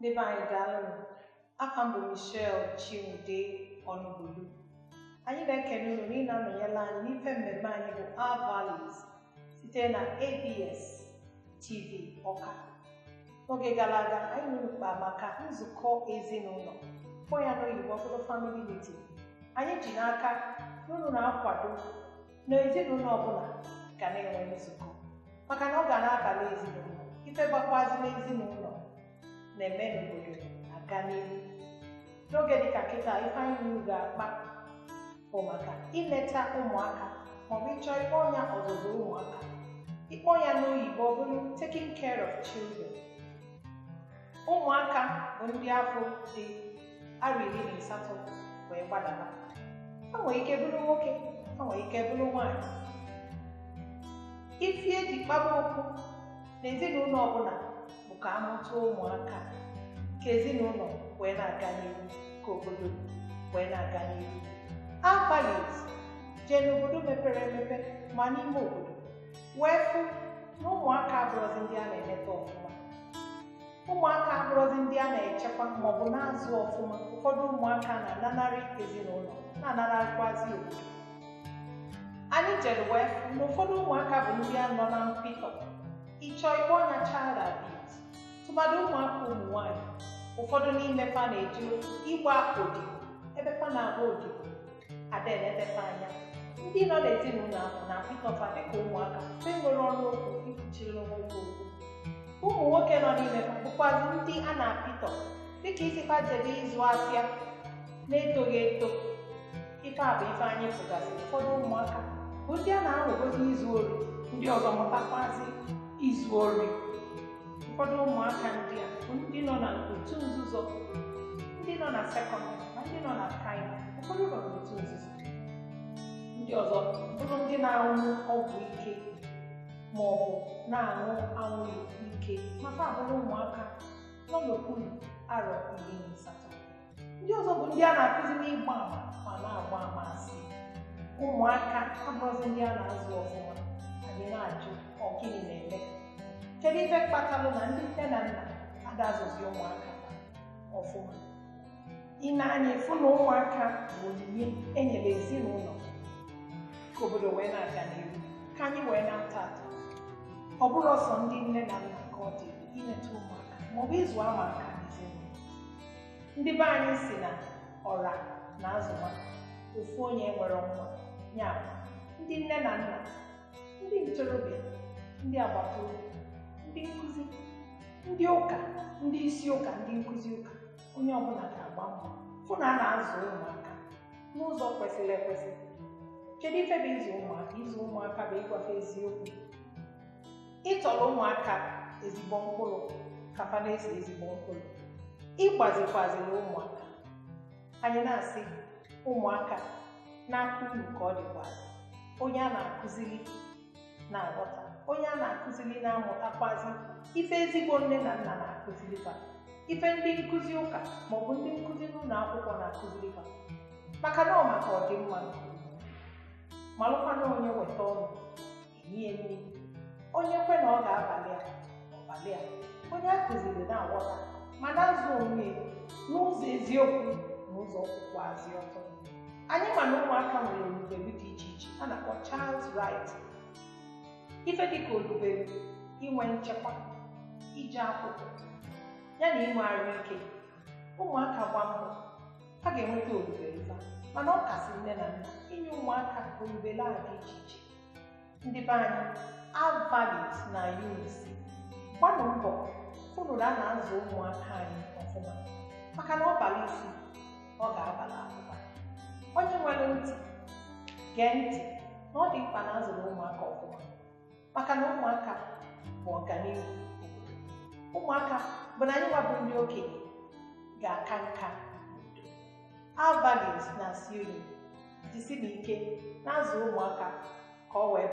Ndị be anyị, daalụnụ. Afa m bụ Michelle Chinwude Ọnụgbulu. Anyị na-ekene unu na ị na-anọnyere anyị n'ife mmemme anyị bụ Our Values site na ABS TV Ọka. N'oge gara aga, anyị nụrụ mkpa maka nzukọ ezinụlọ, kpọọ ya n'oyibo ọ bụrụ family meeting. Anyị ji n'aka na unu na-akwado na ezinụlọ ọbụla ga na-enwe nzukọ, maka na ọ ga na-abalị ezinụlọ ife gbakwazi n'ezinụlọ na-eme n'obodo aga n'ihu. N'oge dịka kịta, ife anyị unu ga-akpa bụ maka ileta ụmụaka, maọbụ ịchọ ịkpọ ya ọzụzụ ụmụaka, ịkpọ ya n'oyibo ọ bụrụ taking care of children. Ụmụaka bụ ndị afọ dị arọ 18 wee gbadaba. Ha nwere ike bụrụ nwoke, ha nwere ike bụrụ nwaanyị. Ife eji kpaba okwu na ezinụlọ ọbụla bụ ka amụta ụmụaka, ka ezinụlọ wee na-aga n'ihu, ka obodo wee na-aga n'ihu. Our Values jee n'obodo mepere emepe ma n'ime obodo wee fụ na ụmụaka abụrụzi ndị a na-eleta ọfụma, ụmụaka abụrụzi ndị a na-echekwa maọbụ na-azụ ọfụma. Ụfọdụ ụmụaka na-ananarị ezinụlọ, na-anarịkwazi obodo. Anyị jere wee fụ na ụfọdụ ụmụaka bụ ndị a nọ na mpịtọ, ịchọ ịkpọ ya child abuse, tụmadị ụmụaka ụmụ nwanyị. Ụfọdụ n'ime fa na-eji ịgba odibo, ebe fa na-agba odibo ada eletefa anya. Ndị nọ n'ezinụlọ ahụ na-apịtọfa dịka ụmụaka fe nwere ọnụ okwu ikwuchiri onwe ha okwu. Ụmụ nwoke nọ n'ime fa bụkwazi ndị a na-apịtọ dịka isi fa jebe ịzụ afịa na-etoghị eto. Ife a bụ ife anyị fụgasị. Ụfọdụ ụmụaka bụ ndị a na-amụgozi izu ori, ndị ọzọ mụtakwazi izu ori. Ụfọdụ ụmụaka ndị a bụ ndị nọ na otu nzuzo, ndị nọ na secondary ma ndị nọ na primary. Ụfọdụ nọ n'otu nzuzo, ndị ọzọ bụrụ ndị na-aṅụ ọgwụ ike ma ọ bụ na-aṅụ anwụrụ ike, maka abụrụ ụmụaka nọ n'okpuru arọ 18. Ndị ọzọ bụ ndị a na-akụzi n'ịgba ama ma na-agba ama asị. Ụmụaka abụrụzi ndị a na-azụ ọfụma. Anyị na-ajụ, ọ gịnị na-eme? Kedu ife kpatalụ na ndị nne na nna ada azụzi ụmụaka ọfụma? Ị na-anya ịfụ na ụmụaka bụ onyinye enyere ezinụlọ ka obodo wee na-aga n'ihu, ka anyị wee na-ata atọ. Ọ bụrụ ọsọ ndị nne na nna ka ọ dị ileta ụmụaka maọbụ ịzụ ụmụaka n'ezinụlọ. Ndị be anyị si na ọra na-azụ nwa, ofu onye nwere nwa ya bụ ndị nne na nna, ndị ntorobịa, ndị agbata obi, ndị nkụzi, ndị ụka, ndị isi ụka, ndị nkụzi ụka, onye ọbụla ga-agba mbọ fụ na a na-azụ ụmụaka n'ụzọ kwesịrị ekwesị. Kedu ife bụ ịzụ ụmụaka? Ịzụ ụmụaka bụ ịgwafe eziokwu, ịtọrọ ụmụaka ezigbo mkpụrụ ka fa na-ese ezigbo mkpụrụ, ịgbazikwaziri ụmụaka. Anyị na-asị ụmụaka n'aka unu ka ọ dịkwazi. Onye a na-akụziri na-aghọta, onye a na-akụziri na-amụtakwazi ife ezigbo nne na nna na-akụziri fa, ife ndị nkụzi ụka maọbụ ndị nkụzi n'ụlọ akwụkwọ na-akụziri fa, maka na ọ maka ọdịmma nke unu. Malụkwana onye weta ọnụ enye nri, onye kwe na ọ ga-abalị a ọbalị a. Onye a kụziri na-aghọta ma na-azụ onwe ya n'ụzọ eziokwu na ụzọ kwụkwazi ọtọ. Anyị ma na ụmụaka nwere olubelu dị iche iche a na-akpọ child's right, ife dịka olubelu inwe nchekwa, ije akwụkwọ, ya na inwe arụ ike. Ụmụaka gba mbọ, ha ga-enweta olubelu fa, mana ọ kasị nne na nna inye ụmụaka olubelu a dị iche iche. Ndị be anyị, Our Values na UNICEF, gbanụ mbọ fụnụ na a na-azụ ụmụaka anyị ọfụma, maka na ọ bara isi, ọ ga-abala abụba. Onye nwere ntị gee ntị na ọ dị mkpa na azụrụ ụmụaka ọfụma, maka na ụmụaka bụ ọganihu obodo. Ụmụaka bụ na anyị nwa bụ ndị okenye ga-aka nka n'udo. Our Values na-asị unu jisi n'ike na-azụ ụmụaka ka ọ wee